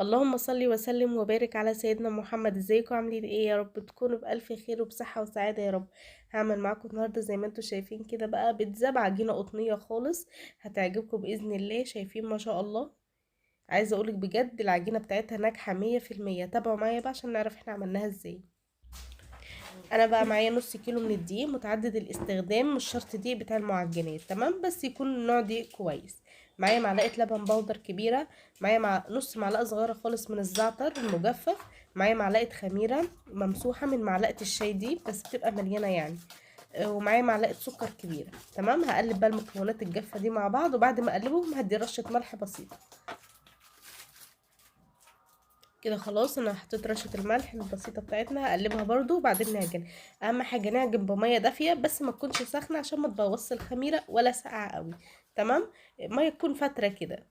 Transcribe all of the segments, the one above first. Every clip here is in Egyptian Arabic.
اللهم صل وسلم وبارك على سيدنا محمد. ازيكم عاملين ايه؟ يا رب تكونوا بألف خير وبصحة وسعادة يا رب. هعمل معاكم النهارده زي ما انتم شايفين كده بقى بيتزا بعجينة قطنية خالص، هتعجبكم بإذن الله. شايفين ما شاء الله، عايزة اقولك بجد العجينة بتاعتها ناجحة 100%. تابعوا معايا بقى عشان نعرف احنا عملناها ازاي. انا بقى معايا نص كيلو من الدقيق متعدد الاستخدام، مش شرط دقيق بتاع المعجنات، تمام، بس يكون نوع دقيق كويس. معايا معلقه لبن بودر كبيرة، معايا نص معلقه صغيرة خالص من الزعتر المجفف، معايا معلقه خميره ممسوحة من معلقه الشاي دي بس بتبقى مليانة يعني، ومعايا معلقه سكر كبيرة. تمام، هقلب بقى المكونات الجافه دي مع بعض، وبعد ما اقلبهم هدي رشه ملح بسيطة كده. خلاص انا حطيت رشه الملح البسيطة بتاعتنا، هقلبها برضو وبعدين نعجن. اهم حاجة نعجن بميه دافيه بس ما تكونش سخنة عشان ما تبوظش الخميره ولا ساقعه قوي، تمام. مية تكون فاتره كده،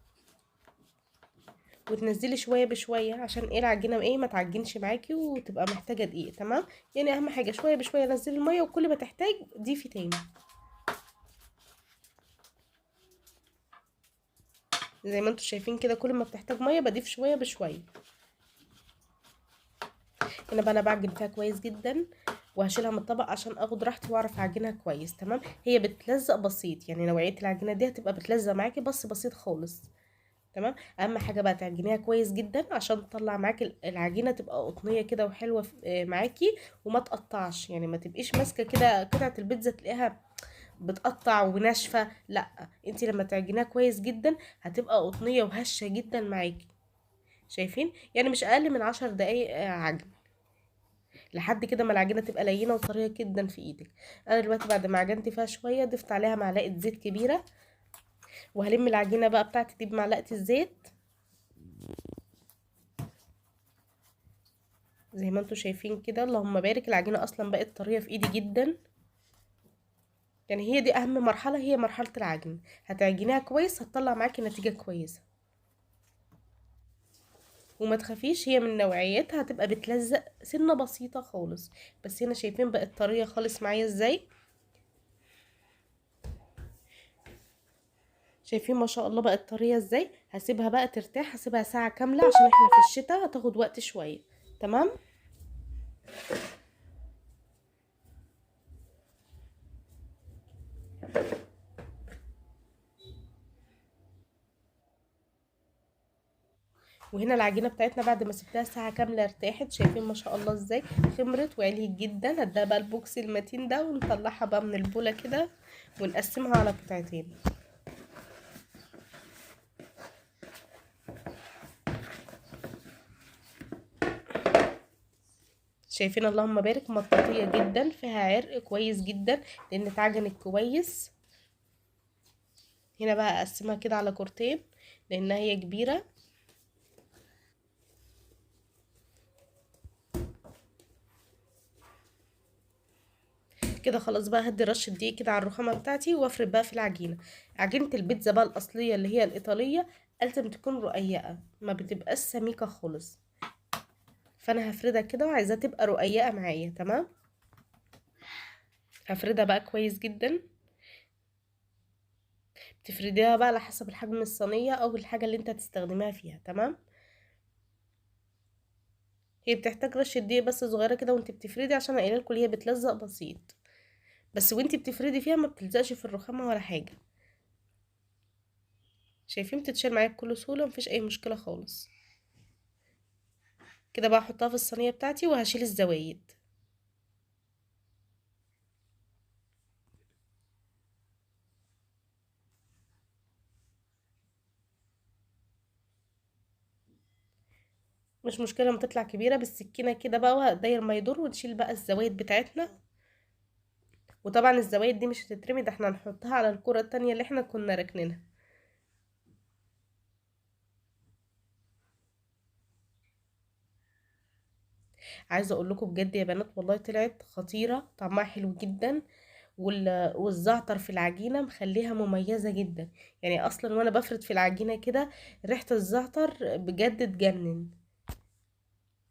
وتنزلي شوية بشوية عشان ايه العجينة ايه ما تعجنش معاكي وتبقى محتاجه دقيق، تمام. يعني اهم حاجة شوية بشوية نزلي المية، وكل ما تحتاج ضيفي تاني. زي ما انتم شايفين كده كل ما بتحتاج مية بضيف شوية بشوية. هنا بقى انا بعجن فيها كويس جدا، وهشيلها من الطبق عشان اخد راحتي واعرف اعجنها كويس، تمام. هي بتلزق بسيط، يعني نوعية العجينة دي هتبقى بتلزق معاكي بس بسيط خالص، تمام. اهم حاجة بقى تعجنيها كويس جدا عشان تطلع معاكي العجينة تبقى قطنيه كده وحلوه معاكي وما تقطعش، يعني ما تبقيش ماسكه كده قطعه البيتزا تلاقيها بتقطع وناشفه، لا، انتي لما تعجنيها كويس جدا هتبقى قطنيه وهشه جدا معاكي. شايفين؟ يعني مش اقل من 10 دقايق عجن لحد كده ما العجينة تبقى لينه وطريه جدا في ايدك. انا دلوقتي بعد ما عجنت فيها شوية ضفت عليها معلقه زيت كبيرة، وهلم العجينة بقى بتاعتي دي بمعلقه الزيت زي ما انتم شايفين كده. اللهم بارك، العجينة اصلا بقت طرية في ايدي جدا. يعني هي دي اهم مرحلة، هي مرحلة العجن. هتعجنيها كويس هتطلع معاكي نتيجة كويسة، وما تخافيش هي من نوعيتها هتبقى بتلزق سنة بسيطة خالص. بس هنا شايفين بقت طرية خالص معايا ازاي؟ شايفين ما شاء الله بقت طرية ازاي؟ هسيبها بقى ترتاح، هسيبها ساعة كاملة عشان احنا في الشتاء هتاخد وقت شوية، تمام. وهنا العجينة بتاعتنا بعد ما سبتها ساعة كاملة ارتاحت، شايفين ما شاء الله ازاي خمرت وعليت جدا. هديها بقى البوكس المتين ده ونطلعها بقى من البوله كده ونقسمها على قطعتين. شايفين اللهم بارك مطاطيه جدا، فيها عرق كويس جدا لان اتعجنت كويس. هنا بقى اقسمها كده على كورتين لانها هي كبيرة. كده خلاص بقى هدي رشه دقيق كده على الرخامه بتاعتي وافرد بقى في العجينة. عجينه البيتزا بقى الاصلية اللي هي الايطالية لازم تكون رقيقه، ما بتبقاش سميكة خالص، فانا هفردها كده وعايزاها تبقى رقيقه معايا، تمام. هفردها بقى كويس جدا. تفرديها بقى على حسب الحجم الصينية او الحاجة اللي انت هتستخدميها فيها، تمام. هي بتحتاج رشه دقيق بس صغيرة كده وانت بتفردي، عشان قايله لكم هي بتلزق بسيط، بس وانتي بتفردي فيها ما بتلزقش في الرخامه ولا حاجة. شايفين بتتشال معايا بكل سهولة ومفيش اي مشكلة خالص. كده بقى احطها في الصينية بتاعتي وهشيل الزوايد. مش مشكلة لما تطلع كبيرة، بالسكينة كده بقى وهداير ما يدور، ونشيل بقى الزوايد بتاعتنا. وطبعا الزوايد دي مش هتترمي، ده احنا هنحطها على الكره التانية اللي احنا كنا راكنينها. عايزه اقول لكم بجد يا بنات والله طلعت خطيرة، طعمها حلو جدا، والزعتر في العجينة مخليها مميزة جدا. يعني اصلا وانا بفرد في العجينة كده ريحه الزعتر بجد تجنن.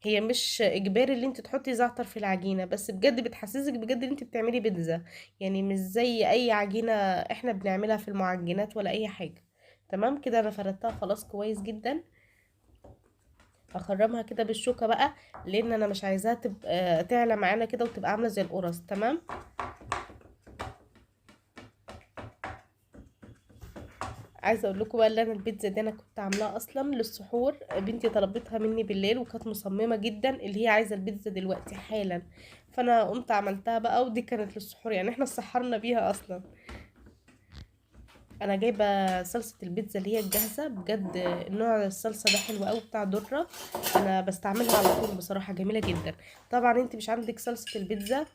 هي مش اجباري اللي انت تحطي زعتر في العجينة، بس بجد بتحسسك بجد ان انت بتعملي بيتزا، يعني مش زي اي عجينه احنا بنعملها في المعجنات ولا اي حاجة. تمام كده انا فردتها خلاص كويس جدا. هخرمها كده بالشوكة بقى، لان انا مش عايزاها تبقى تعلى معانا كده وتبقى عامله زي القرص. تمام. عايزه اقول لكم بقى ان انا البيتزا دي انا كنت عاملاها اصلا للسحور، بنتي طلبتها مني بالليل وكانت مصممه جدا اللي هي عايزه البيتزا دلوقتي حالا، فانا قمت عملتها بقى، ودي كانت للسحور، يعني احنا سحرنا بيها اصلا. انا جايبه صلصه البيتزا اللي هي الجاهزة، بجد نوع الصلصه ده حلو قوي بتاع دره، انا بستعملها على طول بصراحة، جميلة جدا. طبعا انت مش عندك صلصه البيتزا،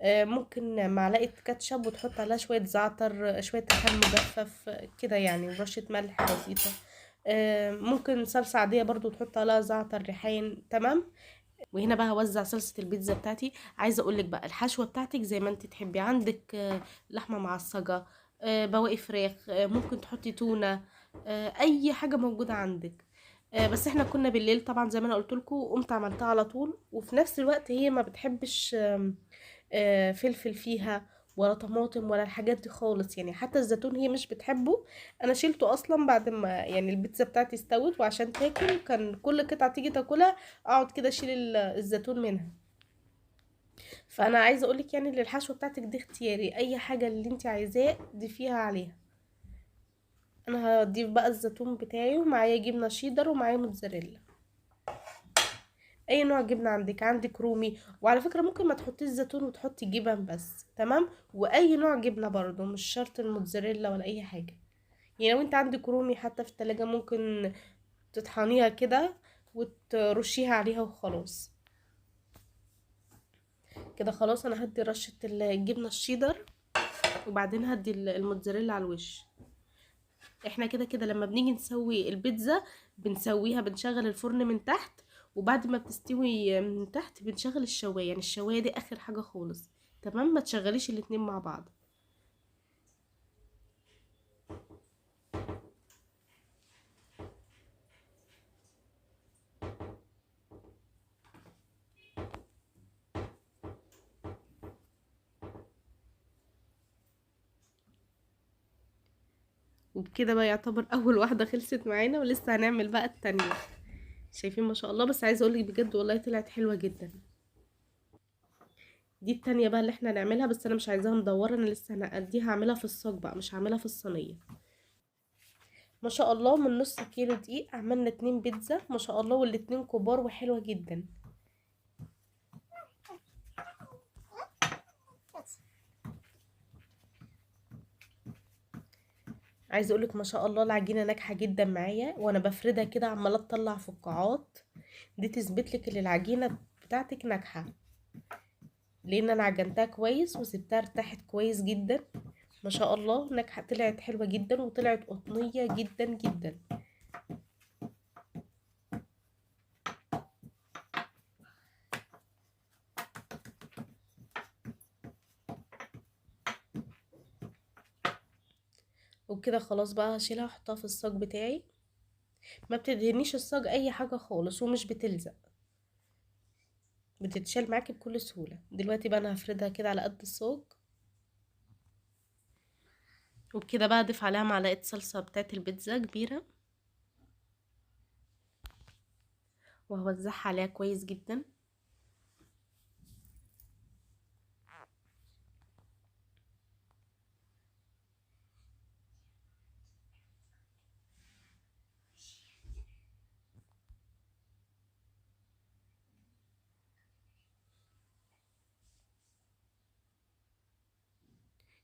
ممكن معلقه كاتشب وتحط عليها شوية زعتر، شوية ريحان مجفف كده يعني، ورشه ملح بسيطة. ممكن صلصه عادية برضو تحط عليها زعتر ريحان. تمام. وهنا بقى هوزع صلصه البيتزا بتاعتي. عايزه اقول لك بقى الحشوه بتاعتك زي ما انت تحبي، عندك لحمه معصجه، بواقي فراخ، ممكن تحطي تونه، اي حاجة موجودة عندك. بس احنا كنا بالليل طبعا زي ما انا قلت لكم، قمت عملتها على طول. وفي نفس الوقت هي ما بتحبش فلفل فيها ولا طماطم ولا الحاجات دي خالص، يعني حتى الزيتون هي مش بتحبه. انا شيلته اصلا بعد ما يعني البيتزا بتاعتي استوت، وعشان تاكل كان كل قطعه تيجي تاكلها اقعد كده اشيل الزيتون منها. فانا عايزه اقولك يعني ان الحشوه بتاعتك دي اختياري، اي حاجة اللي انت عايزاه ضيفيها عليها. انا هضيف بقى الزيتون بتاعي، ومعايا جبنه شيدر، ومعايا موتزاريلا، اي نوع جبنه عندك، عندك رومي، وعلى فكرة ممكن ما تحطيش زيتون وتحطي جبن بس. تمام. واي نوع جبنه برضو، مش شرط الموتزاريلا ولا اي حاجة، يعني لو انت عندك رومي حتى في التلاجة ممكن تطحنيها كده وترشيها عليها وخلاص كده. خلاص انا هدي رشه الجبنة الشيدر، وبعدين هدي الموتزاريلا على الوش. احنا كده كده لما بنيجي نسوي البيتزا بنسويها بنشغل الفرن من تحت، وبعد ما بتستوي من تحت بنشغل الشوايه، يعني الشوايه دي اخر حاجة خالص. تمام. ما تشغليش الاتنين مع بعض. وبكده بقى يعتبر اول واحدة خلصت معانا، ولسه هنعمل بقى التانية. شايفين ما شاء الله. بس عايزه اقولك بجد والله طلعت حلوة جدا. دي التانية بقى اللي احنا هنعملها، بس انا مش عايزاها مدورة، انا لسه هنقديها، هعملها في الصاج بقى، مش هعملها في الصينية. ما شاء الله من نص كيلو دقيق عملنا 2 بيتزا ما شاء الله، والاتنين كبار وحلوه جدا. عايزه اقولك ما شاء الله العجينة ناجحة جدا معايا، وانا بفردها كده عماله تطلع فقاعات، دي تثبت لك ان العجينة بتاعتك ناجحة، لان انا عجنتها كويس وسبتها ارتاحت كويس جدا. ما شاء الله ناجحة، طلعت حلوة جدا وطلعت قطنيه جدا جدا. وبكده خلاص بقى هشيلها واحطها في الصاج بتاعي. ما بتدهنيش الصاج اي حاجة خالص، ومش بتلزق، بتتشال معاكي بكل سهولة. دلوقتي بقى انا هفردها كده على قد الصاج. وبكده بقى اضيف عليها معلقه صلصه بتاعت البيتزا كبيرة، وهوزعها عليها كويس جدا.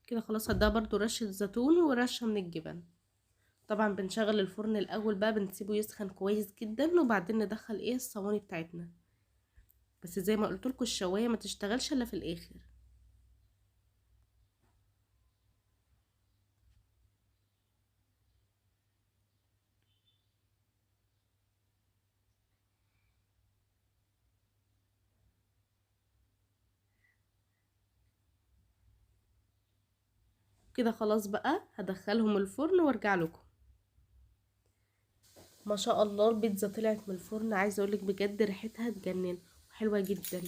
كده خلاص هديها برضو رشة زيتون ورشة من الجبن. طبعا بنشغل الفرن الاول بقى، بنسيبه يسخن كويس جدا، وبعدين ندخل الصواني بتاعتنا. بس زي ما قلت لكم الشوايه ما تشتغلش الا في الاخر. كده خلاص بقى هدخلهم الفرن وارجع لكم. ما شاء الله البيتزا طلعت من الفرن، عايزه اقولك بجد ريحتها تجنن وحلوه جدا.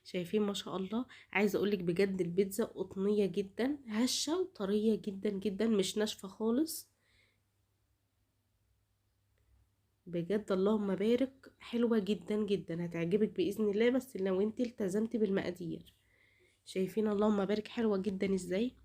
شايفين ما شاء الله، عايزه اقولك بجد البيتزا قطنيه جدا، هشه وطريه جدا جدا، مش ناشفة خالص. بجد اللهم بارك، حلوة جدا جدا، هتعجبك بإذن الله، بس لو انت التزمتي بالمقادير. شايفين اللهم بارك حلوة جدا ازاي؟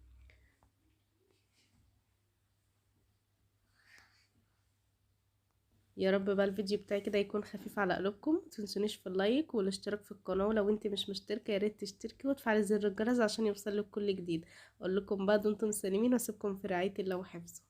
يا رب بقى الفيديو بتاعي كده يكون خفيف على قلوبكم. متنسونيش في ال like والاشتراك في القناة، ولو انت مش مشتركة يا ريت تشتركي وتفعلي زر الجرس عشان يوصلك كل جديد. اقول لكم بقى دمتم سالمين، واسيبكم في رعاية الله وحفظه.